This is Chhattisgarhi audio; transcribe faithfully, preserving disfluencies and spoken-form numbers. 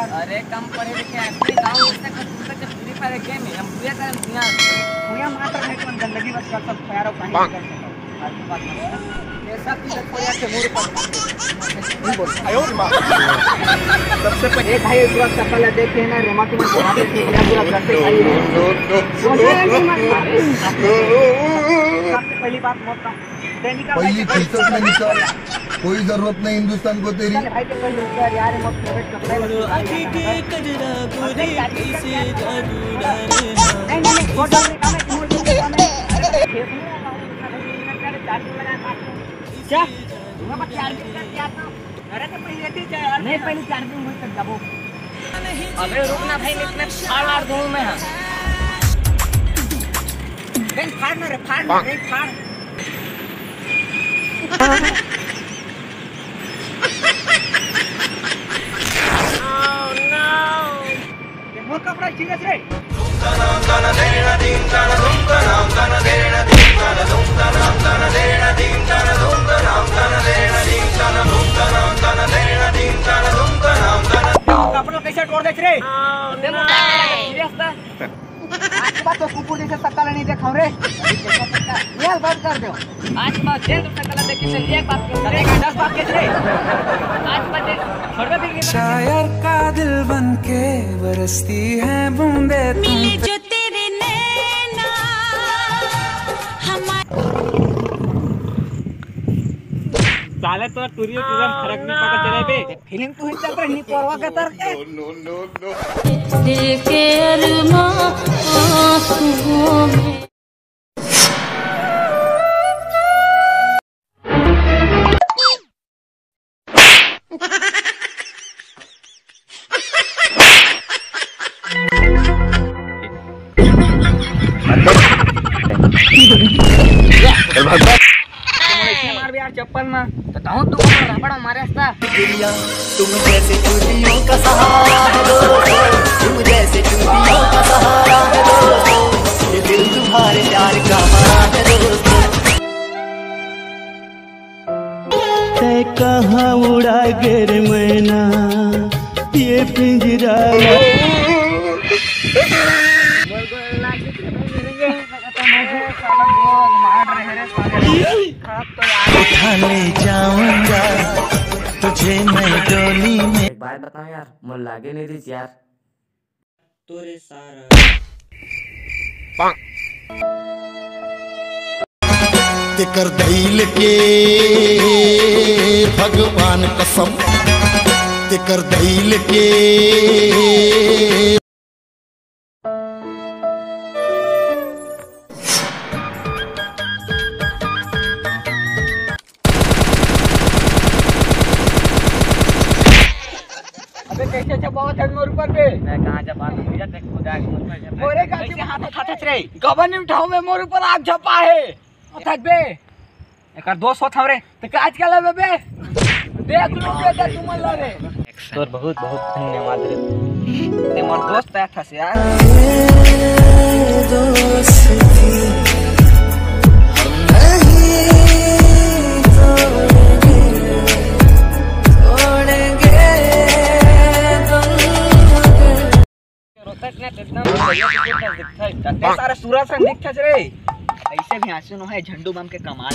अरे, कम पढ़े लिखे आदमी, गाँव में से कुछ कुछ Free Fire game है, हम पूरे तरह दुनिया भैया मात्र है कौन गंदगी बस कर सब खैर और पानी कर सकता। ये सब चीज़ थोड़ी अच्छे मूड पर। सबसे पहले भाई एक बार चप्पल देख के ना रेमा की पूरा पूरा घर से खाली है। सबसे पहली बात मौत का पहली फुर्सत में निकल, कोई जरूरत नहीं हिंदुस्तान को तेरी। क्या? अरे तो पहले चार्जिंग हुई तब जाबो। अबे रुक ना भाई, मैं इतने फाड़ मार दूँ मैं। नहीं, फाड़ ना रे, फाड़ ना रे, फाड़। ये मोर कपड़ा चिरत रे। कपड़ा कैसे तोड़ देख रे? आज के बाद तो कुकुर जैसे सकल नहीं देखाऊं रे। ये बंद कर दो। आज के बाद जेल तक सकल देखे से एक बात कर। चलेगा दस बात के रे। आज के बाद जेल छोड़ दे फिर। शायर का दिल बन के बरसती है बूंदे तुम मिले पे। जो तेरे नैना हमारे साले तो टूरी और टूरम फर्क नहीं पता चले बे। फिल्म तू ही चल रही नहीं परवा के तर के। दिल के अरमां आंसुओं में। चल भाग, भाग। मार भी यार चप्पल मार। तो कहूँ तू राबड़ मारे हंसता। तुम जैसे चूतियों का सहारा है दोस्तों, तुम जैसे चूतियों का सहारा है दोस्तों, ये दिल तुम्हारे प्यार का हारा है दोस्तों। तै कहाँ उड़ा गे रे मैना, ये पिंजरा ला। उठा ले जाऊंगा तुझे मैं डोली में। एक बात बताऊं यार, मोर लागे नहीं रही यार। तोरे सारा तेकर दई ल के भगवान कसम, तेकर दई ल के। अबे कैसे चबावत है मोर ऊपर बे? मैं कहाँ चबाता हूँ भैया, देख खुद आके मुझ पर झपटा मोरे का कैसे हाथ उठाते रे? गबन नहीं उठाऊं मैं, मोर ऊपर आग झपा है। उठा बे। एकर दोस्त होत हव रे। तो काज कर लेबे बे? देख लो बे, तो तुम ला रे। तोर बहुत बहुत धन्यवाद रे। ते मोर दोस्त आया था से यार। ये दोस्ती हम नहीं तोड़ेंगे, तोड़ेंगे तुम। रोतक ने तो एकदम बढ़िया से दिखता है। इतने सारे सूरज से दिखता है रे। ऐसे भी आंसू नो है झंडू बम के कमाल।